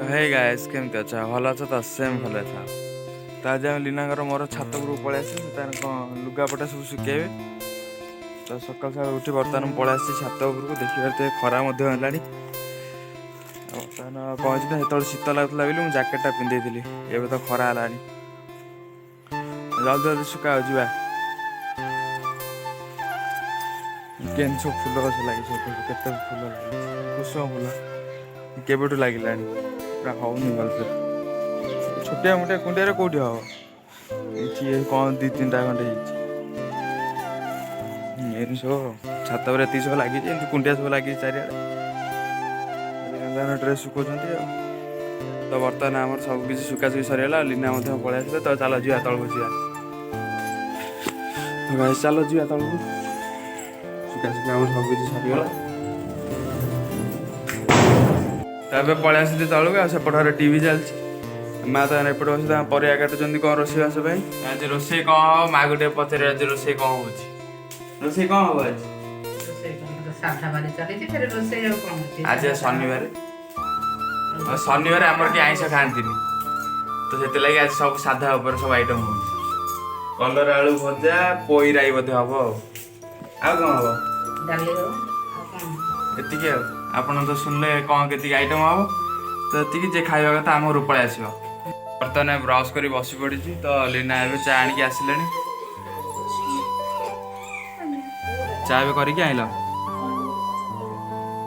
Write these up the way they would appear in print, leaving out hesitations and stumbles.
ହେ guys, କେମିତି ଅଛ? ଭଲ ଅଛ ତ? ସେମ୍ ଭଲ ଥାଅ। ତ ଆଜି ଆମେ ଲୀନାଙ୍କର ମୋର ଛାତ ଉପରକୁ ପଳେଇ ଆସିଛୁ। ସେ ତାର କ'ଣ ଲୁଗାପଟା ସବୁ ଶୁଖେଇବେ। ତ ସକାଳୁ ସକାଳୁ ଉଠି ବର୍ତ୍ତମାନ ମୁଁ ପଳେଇ ଆସିଛି ଛାତ ଉପରକୁ। ଦେଖିପାରୁଥିବେ, ଖରା ମଧ୍ୟ ହେଲାଣି। ଆଉ ବର୍ତ୍ତମାନ କ'ଣ ହେଇଛି ନା, ସେତେବେଳେ ଶୀତ ଲାଗୁଥିଲା ବୋଲି ମୁଁ ଜ୍ୟାକେଟଟା ପିନ୍ଧେଇଥିଲି। ଏବେ ତ ଖରା ହେଲାଣି, ଜଲ୍ଦି ଜଲ୍ଦି ଶୁଖାଅ, ଯିବା। କେମିତି ସବୁ ଫୁଲ ଗଛ ଲାଗିଛି ସବୁ, କେତେ ଫୁଲ ଲାଗିଛି। କୁସୁମ ଫୁଲ କେବେଠୁ ଲାଗିଲାଣି, ପୁରା ହଉନି ଭଲସେ। ଛୋଟିଆ ମୋଟିଆ କୁଣ୍ଡିଆରେ କୋଉଠି ହବ? ଏଇଠି କ'ଣ ଦି ତିନିଟା ଖଣ୍ଡେ ହେଇଛି। ଏମିତି ସବୁ ଆଉ। ଛାତ ଉପରେ ଏତିକି ସବୁ ଲାଗିଛି, ଏମିତି କୁଣ୍ଡିଆ ସବୁ ଲାଗିଛି ଚାରିଆଡ଼େ। ଡ୍ରେସ୍ ଶୁଖାଉଛନ୍ତି ଆଉ। ତ ବର୍ତ୍ତମାନ ଆମର ସବୁ କିଛି ଶୁଖାଶୁଖି ସରିଗଲା ଆଉ ଲୀନା ମଧ୍ୟ ପଳେଇ ଆସିଲେ। ତ ଚାଲ ଯିବା, ତଳକୁ ଯିବା। ତ ଗାଇସ୍, ଚାଲ ଯିବା ତଳକୁ। ଶୁଖାଶୁଖି ଆମର ସବୁ କିଛି ସରିଗଲା। ତ ଏବେ ପଳେଇ ଆସିଲି ତଳକୁ ଆଉ ସେପଟ ଘରେ ଟିଭି ଚାଲିଛି। ମା ତାଙ୍କର ଏପଟେ ବସି ତାଙ୍କ ପରିବା କାଟୁଛନ୍ତି କ'ଣ ରୋଷେଇବାସ ପାଇଁ। ଆଜି ରୋଷେଇ କ'ଣ ହବ, ମାକୁ ଟିକେ ପଚାରିବା। ଆଜି ରୋଷେଇ କ'ଣ ହଉଛି? ରୋଷେଇ କ'ଣ ହବ ଆଜି? ରୋଷେଇ କଣ ତ ସାଧା ବାରି ଚାଲିଛି, ଫେରେ ରୋଷେଇ ଆଉ କଣ ଅଛି? ଆଜି ଶନିବାର ଆଉ ଶନିବାର ଆମର କେହି ଆଇଁଷ ଖାଆନ୍ତିନି। ତ ସେଥିଲାଗି ଆଜି ସବୁ ସାଧା ଉପରେ ସବୁ ଆଇଟମ୍ ହଉଛି। କଲରା ଆଳୁ ଭଜା, ପୋଇ ରାଇ ବୋଧେ ହବ। ଆଉ କ'ଣ ହବ? ଡାଲି ହବ, ଆଉ କଣ? ଏତିକି। ଆଉ ଆପଣ ତ ଶୁଣିଲେ କ'ଣ କେତିକି ଆଇଟମ୍ ହବ। ତ ଏତିକି, ଯେ ଖାଇବା କଥା ଆମ ଘରକୁ ପଳେଇ ଆସିବ। ବର୍ତ୍ତମାନ ବ୍ରସ୍ କରି ବସି ପଡ଼ିଛି। ତ ଲୀନା ଏବେ ଚା ଆଣିକି ଆସିଲେଣି। ଚା ଏବେ କରିକି ଆଣିଲ?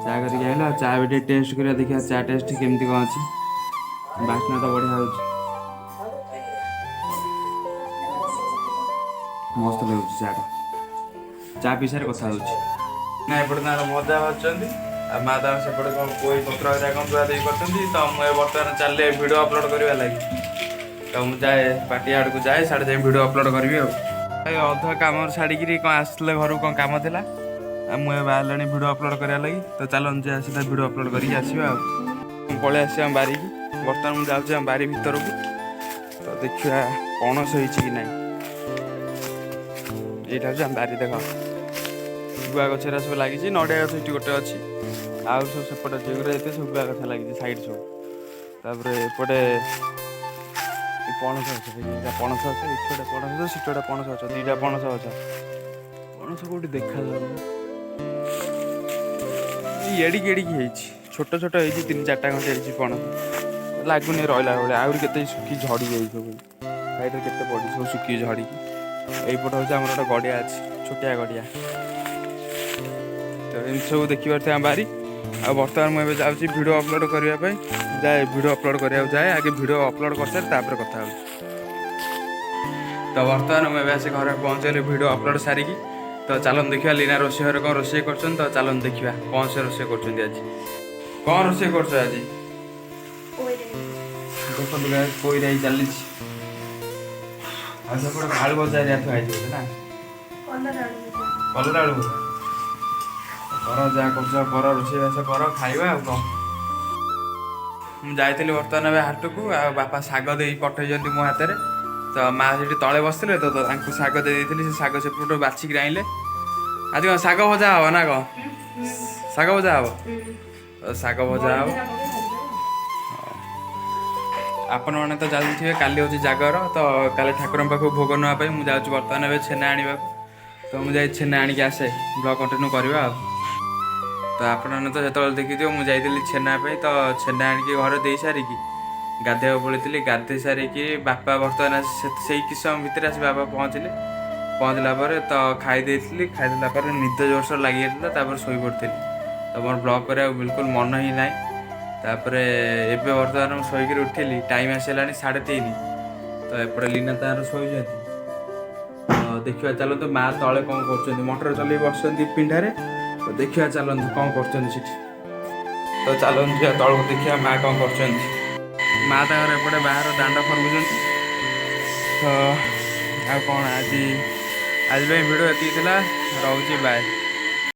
ଚା କରିକି ଆଣିଲ ଆଉ ଚା ଏବେ ଟିକେ ଟେଷ୍ଟ କରିବା, ଦେଖିବା ଚା ଟେଷ୍ଟ କେମିତି କ'ଣ ଅଛି। ବାସ୍ନା ତ ବଢ଼ିଆ ହେଉଛି, ମସ୍ତ ଲାଗୁଛି ଚାଟା। ଚା ପିସାରେ କଥା ହେଉଛି ନା। ଏପଟେ ତାଙ୍କର ଭଜା ଭାଜୁଛନ୍ତି ଆଉ ମା ତାଙ୍କର ସେପଟେ କ'ଣ ପୋଇ ପତ୍ର ହେରିକା କ'ଣ ଧୁଆ ଧୁଇ କରୁଛନ୍ତି। ତ ମୁଁ ଏ ବର୍ତ୍ତମାନ ଚାଲିଲେ ଭିଡ଼ିଓ ଅପଲୋଡ଼ କରିବା ଲାଗି। ତ ମୁଁ ଯାଏ, ପାଟି ଆଡ଼କୁ ଯାଏ, ସିଆଡ଼େ ଯାଇ ଭିଡ଼ିଓ ଅପଲୋଡ଼ କରିବି। ଆଉ ଏ ଅଧା କାମ ଛାଡ଼ିକିରି କ'ଣ ଆସିଥିଲେ ଘରକୁ, କ'ଣ କାମ ଥିଲା। ଆଉ ମୁଁ ଏବେ ବାହାରିଲାଣି ଭିଡ଼ିଓ ଅପଲୋଡ଼ କରିବା ଲାଗି। ତ ଚାଲନ୍ତୁ ଯିବା, ସିଧା ଭିଡ଼ିଓ ଅପଲୋଡ଼ କରିକି ଆସିବା। ଆଉ ମୁଁ ପଳେଇ ଆସିଛି ଆମ ବାରିକି। ବର୍ତ୍ତମାନ ମୁଁ ଯାଉଛି ଆମ ବାରି ଭିତରକୁ। ତ ଦେଖିବା ପଣସ ହେଇଛି କି ନାହିଁ। ଏଇଟା ହେଉଛି ଆମ ବାରି। ଦେଖ, ଗୁଆ ଗଛ ଏରା ସବୁ ଲାଗିଛି। ନଡ଼ିଆ ଗଛ ଏଠି ଗୋଟେ ଅଛି, ଆଉ ସବୁ ସେପଟେ ଅଛି। ଏଗୁଡ଼ା ଏତେ ସବୁ ଗୁଆ ଗଛ ଲାଗିଛି ସାଇଡ୍ ସବୁ। ତାପରେ ଏପଟେ ଏ ପଣସ ଗଛ, ଏଇଟା ପଣସ ଗଛ। ଏଠି ଗୋଟେ ପଣସ ଗଛ, ସେଠି ଗୋଟେ ପଣସ ଗଛ, ଦିଟା ପଣସ ଗଛ। ପଣସ କୋଉଠି ଦେଖାଯାଉନି। ଏଇ ଏଡ଼ିକି ଏଡ଼ିକି ହେଇଛି, ଛୋଟ ଛୋଟ ହେଇଛି, ତିନି ଚାରିଟା ଖଣ୍ଡେ ହେଇଛି ପଣସ। ଲାଗୁନି ରହିଲା ଭଳିଆ। ଆହୁରି କେତେ ଶୁଖି ଝଡ଼ି ଯାଇଛି ସବୁ। ସାଇଡ଼ରେ କେତେ ପଡ଼ିଛି ସବୁ ଶୁଖି ଝଡ଼ିକି। ଏଇପଟ ହେଉଛି ଆମର ଗୋଟେ ଗଡ଼ିଆ ଅଛି, ଛୋଟିଆ ଗଡ଼ିଆ। ତ ଏମିତି ସବୁ ଦେଖିପାରୁଥିବେ ଆମ ବାରି। ଆଉ ବର୍ତ୍ତମାନ ମୁଁ ଏବେ ଯାଉଛି ଭିଡ଼ିଓ ଅପଲୋଡ଼ କରିବା ପାଇଁ। ଯାଏ, ଭିଡ଼ିଓ ଅପଲୋଡ଼ କରିବାକୁ ଯାଏ। ଆଗେ ଭିଡ଼ିଓ ଅପଲୋଡ଼ କରିସାରି ତାପରେ କଥା ହେଉଛି। ତ ବର୍ତ୍ତମାନ ମୁଁ ଏବେ ଆସି ଘରେ ପହଞ୍ଚିଗଲି ଭିଡ଼ିଓ ଅପଲୋଡ଼ ସାରିକି। ତ ଚାଲନ୍ତୁ ଦେଖିବା ଲୀନା ରୋଷେଇ ଘରେ କ'ଣ ରୋଷେଇ କରୁଛନ୍ତି। ତ ଚାଲନ୍ତୁ ଦେଖିବା କ'ଣ ସେ ରୋଷେଇ କରୁଛନ୍ତି ଆଜି। କ'ଣ ରୋଷେଇ କରୁଛ ଆଜି? ଦେଖନ୍ତୁ guys, ପୋଇ ରାଇ ଚାଲିଛି। ଆଉ ସେପଟେ ଆଳୁ ଭଜା ହେରିକା ଥୁଆ ହେଇଛି ବୋଧେ ନା? କଲରା ଆଳୁ ଭଜା। କର, ଯାହା କରୁଛ କର, ରୋଷେଇବାସ କର, ଖାଇବା ଆଉ କ'ଣ। ମୁଁ ଯାଇଥିଲି ବର୍ତ୍ତମାନ ଏବେ ହାଟକୁ ଆଉ ବାପା ଶାଗ ଦେଇ ପଠେଇଛନ୍ତି ମୋ ହାତରେ। ତ ମା ସେଠି ତଳେ ବସିଥିଲେ, ତ ତାଙ୍କୁ ଶାଗ ଦେଇ ଦେଇଥିଲି। ସେ ଶାଗ ସେପଟୁ ବାଛିକି ଆଣିଲେ। ଆଜି କ'ଣ ଶାଗ ଭଜା ହବ ନା କ'ଣ? ଶାଗ ଭଜା ହବ। ତ ଶାଗ ଭଜା ହବ। ଆପଣମାନେ ତ ଜାଣିଥିବେ, କାଲି ହେଉଛି ଜାଗର। ତ କାଲି ଠାକୁରଙ୍କ ପାଖକୁ ଭୋଗ ନେବା ପାଇଁ ମୁଁ ଯାଉଛି ବର୍ତ୍ତମାନ ଏବେ ଛେନା ଆଣିବାକୁ। ତ ମୁଁ ଯାଇ ଛେନା ଆଣିକି ଆସେ, ବ୍ଲଗ୍ କଣ୍ଟିନ୍ୟୁ କରିବା। ଆଉ ତ ଆପଣମାନେ ତ ସେତେବେଳେ ଦେଖିଥିବ, ମୁଁ ଯାଇଥିଲି ଛେନା ପାଇଁ। ତ ଛେନା ଆଣିକି ଘରେ ଦେଇ ସାରିକି ଗାଧେଇବାକୁ ପଳେଇଥିଲି। ଗାଧେଇ ସାରିକି ବାପା ବର୍ତ୍ତମାନ ଆସି ସେଇ କିଛି ସମୟ ଭିତରେ ଆସି ବାପା ପହଞ୍ଚିଲେ। ପହଞ୍ଚିଲା ପରେ ତ ଖାଇ ଦେଇଥିଲି। ଖାଇଦେଲା ପରେ ନିଦ ଜୋରସୋର ଲାଗିଯାଇଥିଲା, ତାପରେ ଶୋଇପଡ଼ିଥିଲି। ତ ମୋର ବ୍ଲଗ୍ କରିବାକୁ ବିଲକୁଲ ମନ ହିଁ ନାହିଁ। ତାପରେ ଏବେ ବର୍ତ୍ତମାନ ମୁଁ ଶୋଇକିରି ଉଠିଲି, ଟାଇମ୍ ଆସିଲାଣି 3:30। ତ ଏପଟେ ଲୀନା ତାର ଶୋଇଛନ୍ତି। ତ ଦେଖିବା ଚାଲନ୍ତୁ, ମା ତଳେ କ'ଣ କରୁଛନ୍ତି। ମଟର ଚଲେଇ ବସିଛନ୍ତି ପିଣ୍ଡାରେ। ତ ଦେଖିବା ଚାଲନ୍ତୁ, କ'ଣ କରୁଛନ୍ତି ସେଠି। ତ ଚାଲନ୍ତୁ ଯିବା ତଳକୁ, ଦେଖିବା ମା କ'ଣ କରୁଛନ୍ତି। ମା ତାଙ୍କର ଏପଟେ ବାହାର ଦାଣ୍ଡ ଖରକୁଛନ୍ତି। ତ ଆଉ କ'ଣ, ଆଜି ପାଇଁ ଭିଡ଼ିଓ ଏତିକି ଥିଲା। ରହୁଛି, ବାଏ।